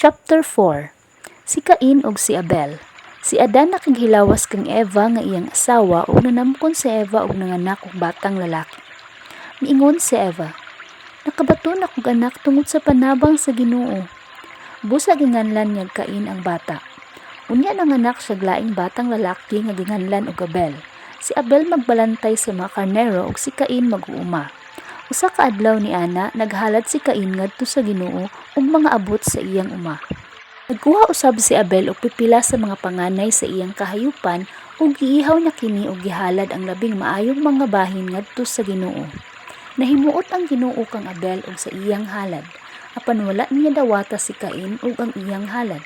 Chapter 4. Si Cain ug si Abel. Si Adan nakighilawas kang Eva nga iyang asawa ug nanamkon si Eva ug nanganak og batang lalaki. Miingon si Eva, "Nakabaton akog anak tungod sa panabang sa Ginoo." Busa ginganlan niya Cain ang bata. Unya nanganak siya laing batang lalaki nga ginganlan og Abel. Si Abel magbalantay sa mga karnero ug si Cain mag-uuma. Usa ka adlaw ni ana, naghalad si Cain ngadto sa Ginoo og mga abot sa iyang uma. Nagkuha usab si Abel og pipila sa mga panganay sa iyang kahayupan ug giihaw niya kini ug gihalad ang labing maayong mga bahin ngadto sa Ginoo. Nahimuot ang Ginoo kang Abel ug sa iyang halad, apan wala niya dawata si Cain ug ang iyang halad.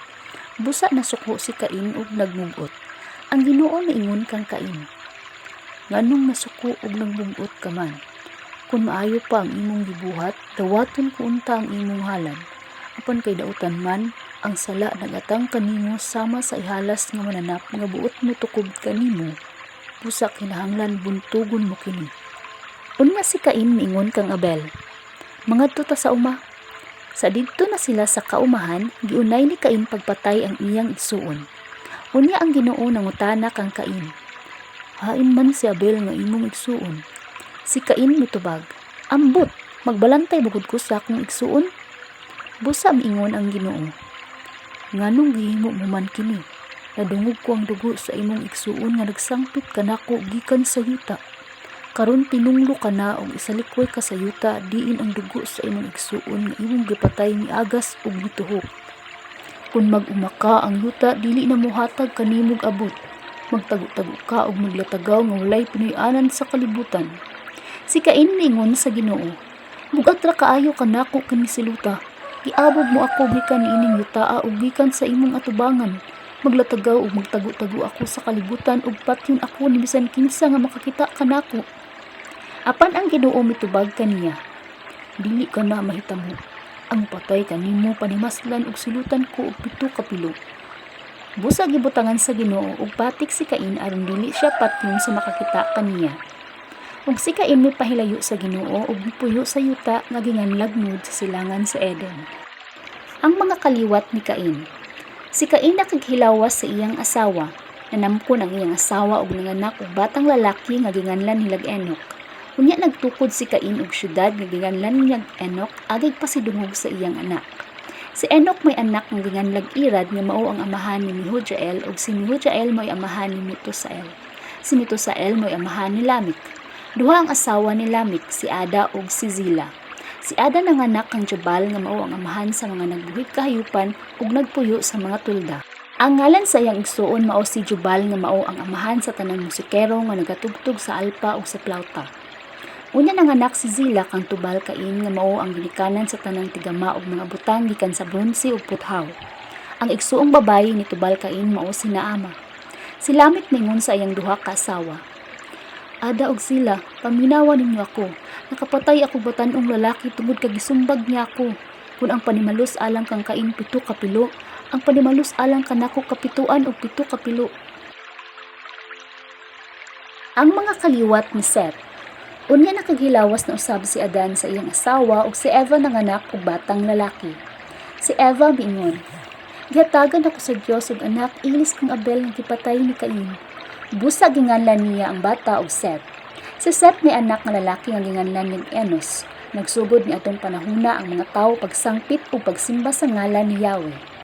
Busa nasuko si Cain ug nagmug-ot. Ang Ginoo miingon kang Cain, "Nganong nasuko ug nagmug-ot ka man? Kun maayo pa ang imong gibuhat, dawaton ko unta ang imong halad. Apan kay dautan man, ang sala nagatang kanimo sama sa ihalas nga mananap nga buot motukob kanimo, busa kinahanglan buntugon mo kini." Unya si Cain miingon kang Abel, "Mangadto ta sa uma." Sa didto na sila sa kaumahan, giunay ni Cain pagpatay ang iyang igsuon. Unya ang Ginoo nangutana kang Cain, "Hain man si Abel nga imong igsuon?" Si Cain mitubag, "Ambot, magbalantay ba gud ko sa akong igsuon?" Busa miingon ang Ginoo, "Nganong gihimo mo man kini? Nadungog ko ang dugo sa imong igsuon nga nagsangpit kanako gikan sa yuta. Karon tinunglo ka na ug isalikway ka sa yuta diin ang dugo sa imong igsuon nga imong gipatay miagas ug mituhok. Kun mag-uma ka, ang yuta dili na mohatag kanimog abot. Magtago-tago ka ug maglatagaw nga walay pinuy-anan sa kalibutan." Si Cain miingon sa Ginoo, "Bug-at ra kaayo kanako kini siluta. Giabog mo ako gikan niining yutaa ug gikan sa imong atubangan. Maglatagaw ug magtago-tago ako sa kalibutan ug patyon ako ni bisan kinsa nga makakita kanako." Apan ang Ginoo mitubag kaniya, "Dili ka na mahitabo. Ang patay kanimo panimaslan ug silutan ko og pito ka pilo." Busa gibutangan sa Ginoo og patik si Cain aron dili siya patyon sa makakita kaniya. Ug si Cain mipahilayo sa Ginoo ug mipuyo sa yuta nga ginganlag sa silangan sa Eden. Ang mga kaliwat ni Cain. Si Cain nakighilawas sa iyang asawa. Nanamkon ang iyang asawa ug nanganak og batang lalaki nga ginganlan nilag Enoch. Unya nagtukod si Cain og syudad nga ginganlan niyag Enoch agig pasidungog sa iyang anak. Si Enoch may anak nga ginganlag Irad nga mao ang amahan ni Mehujael ug si Mehujael mao'y amahan ni Metusael. Si Metusael mao'y amahan ni Lamech. Duha ang asawa ni Lamech, si Ada ug si Zila. Si Ada nanganak kang Jabal nga mao ang amahan sa mga nagbuhig kahayupan ug nagpuyo sa mga tulda. Ang ngalan sa iyang igsuon mao si Jubal nga mao ang amahan sa tanang musikero nga nagatugtog sa alpa ug sa plawta. Unya nanganak si Zila kang Tubal Cain nga mao ang ginikanan sa tanang tigama og mga butang gikan sa bronse ug puthaw. Ang igsuong babayi ni Tubal Cain mao si Naama. Si Lamech mingon sa iyang duha ka asawa, "Ada ug Zila, paminawa ninyo ako. Nakapatay ako batan-ong lalaki tungod kay gisumbag niya ako. Kung ang panimalus alang kang Cain 7 ka pilo, ang panimalus alang kanako kapituan og 7 ka pilo." Ang mga kaliwat ni Seth. Unya nakaghilawas na usab si Adan sa iyang asawa ug si Eva nanganak og batang lalaki. Si Eva miingon, "Gihatagan ako sa Dios og anak ilis kang Abel nga gipatay ni Cain." Busa ginganlan niya ang bata og Seth. Si Seth may anak nga lalaki nga ginganlan nig Enos. Nagsugod ni atong panahuna ang mga tawo pagsangpit ug pagsimba sa ngalan ni Yahweh.